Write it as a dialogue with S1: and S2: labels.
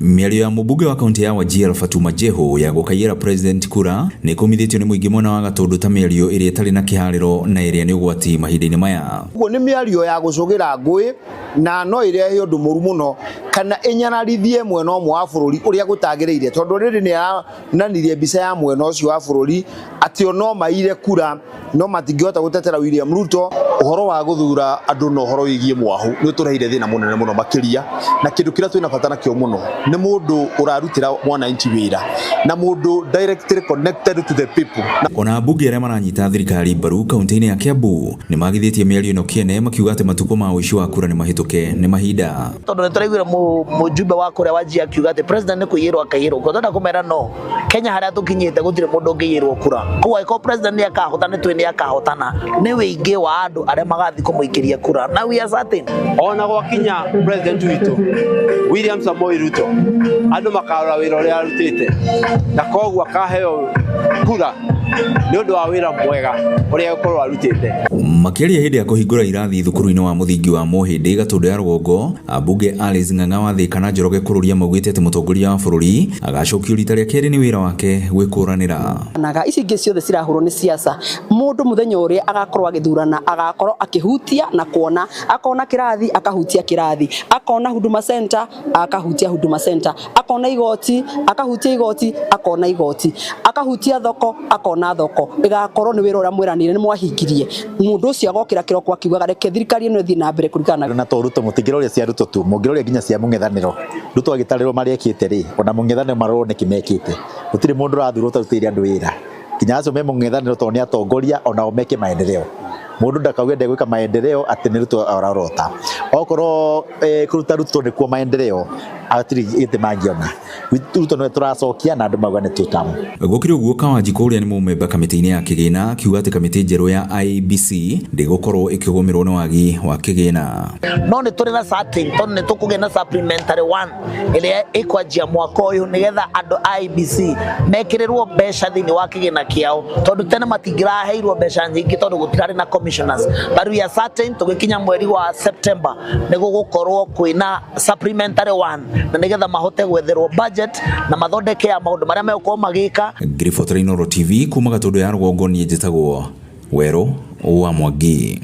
S1: Mĩario ya mũmbunge wa kaunti ya Wajir Fatuma Jehu ya gũkaiyĩra President kura nĩ kũmithĩtio nĩ mũingĩ mwena wa Gatũndũ ta mĩario ĩrĩa ĩtarĩ na kĩharĩro na ĩrĩa nĩ ũgwati mahinda-inĩ maya.
S2: Ũguo nĩ mĩario ya gũcũgĩra ngũĩ na no ĩrehe ũndũ mũru mũno kana ĩnyararithie mwena ũmwe wa bũrũri ũrĩa gũtagĩrĩire, tondũ rĩrĩ nĩ aronanirie mbica ya mwena ũcio wa bũrũri atĩ o no maire kura no matingĩhota gũtetera William Ruto.
S3: Ũhoro wa gũthura andũ na ũhoro wĩgiĩ mwahu nĩ ũtũreheire thĩna mũnene mũno makĩria, na kĩndũ kĩrĩa twĩna bata nakĩo mũno nĩ mũndũ ũrarutĩra mwananchi wĩra na mũndũ directly connected to the people.
S1: Ona ambunge arĩa maranyita thirikari mbaru kaunti-inĩ ya Kiambu nĩ magithĩtie mĩario ĩno kĩene, makiuga atĩ matukũ ma ũici wa kura nĩ mahĩtũke nĩ mahinda.
S4: Tondũ nĩ tũraiguire mũjumbe wa kũrĩa Wajir akiuga atĩ president nĩ kũiyĩrwo akaiyĩrwo kura. Twenda kũmera no Kenya harĩa tũkinyĩte gũtirĩ mũndũ ũngĩiyĩrwo kura. Koguo angĩkorwo president nĩ akahota, nĩ tũĩ nĩ akahotana nĩ wĩingĩ wa andũ arĩa magathiĩ kũmũikĩria kura, na we are certain.
S5: Ona gwakinya president witũ William Samoei Ruto, andũ makarora wĩra ũrĩa arutĩte, na koguo akaheo kura nĩ ũndũ wa wĩra mwega ũrĩa egũkorwo arutĩte.
S1: Makĩaria hĩndĩ ya kũhingũra irathi thukuru-inĩ wa mũthingi wa Mũhĩndĩ, Gatũndũ ya Rũgongo, ambunge Alice Ng'ang'a wa Thika na Njoroge Kũrũria maugĩte atĩ mũtongoria wa bũrũri agacokio rita rĩa kerĩ nĩ wĩra wake gwĩkũranĩra.
S6: Naga ici ingĩ ciothe cirahũrwo nĩ siasa. Mũndũ mũthenya ũrĩa agakorwo agĩthurana agakorwo akĩhutia na kuona, akona kĩrathi akahutia kĩrathi, akona Huduma Center akahutia Huduma Center, akona igoti akahutia igoti, akona igoti akahutia thoko akona thoko. Ĩgakorwo nĩ wĩra ũrĩa mwĩranĩire nĩ mwahingirie. Mũndũ ũcio agokĩra kĩroko akiugaga reke thirikari ĩno ĩthiĩ na mbere kũringana
S7: na to Ruto, mũtingĩroria cia Ruto tu, mũngĩroria nginya cia mũng'ethanĩro. Ruto agĩtarĩrwo marĩa ekĩte rĩ, ona mũng'ethanĩro marorwo nĩkĩ mekĩte. Gũtirĩ mũndũ ũrathurwo ũtarutĩire andũ wĩra, nginya acio me mũng'ethanĩro, tondũ nĩ atongoria onao meke maendeleo. Mũndũ ndakauge ndegwĩka maendeleo atĩ nĩ Ruto arorota. Okorwo kũruta Ruto nĩkuo maendeleo, hatirĩ gĩtĩ mangĩona. Ruto nĩwe tũracokia na andũ mauga nĩ tutamu.
S1: Gũkĩrĩ ũguo, Kawanjikũ ũrĩa nĩ mũmemba kamĩtĩ-inĩ ya kĩgĩna akiuga atĩ kamĩtĩ njerũ ya IEBC ndĩgũkorwo ĩkĩgũmĩrwo nĩ wagi wa kĩgĩna.
S4: No nĩ tũrĩ na certain tondũ nĩ tũkũgĩa na supplementary one ĩrĩa ĩkwanjia mwaka ũyũ, nĩgetha andũ a IEBC mekĩrĩrwo mbeca thĩinĩ wa kĩgĩna kĩao, tondũ tene matingĩraheirwo mbeca nyingĩ tondũ gũtirarĩ na commissioners. But we are certain tũgĩkinya mweri wa September nĩ gũgũkorwo kwĩna supplementary one, na nĩgetha mahote gwetherwo budget na mathondeke ya maũndũ marĩa megũkorwo magĩka.
S1: Ngĩribotera Inooro TV kuma Gatũndũ ya Rũgongo, niĩ njĩtagwo Werũ wa Mwangi.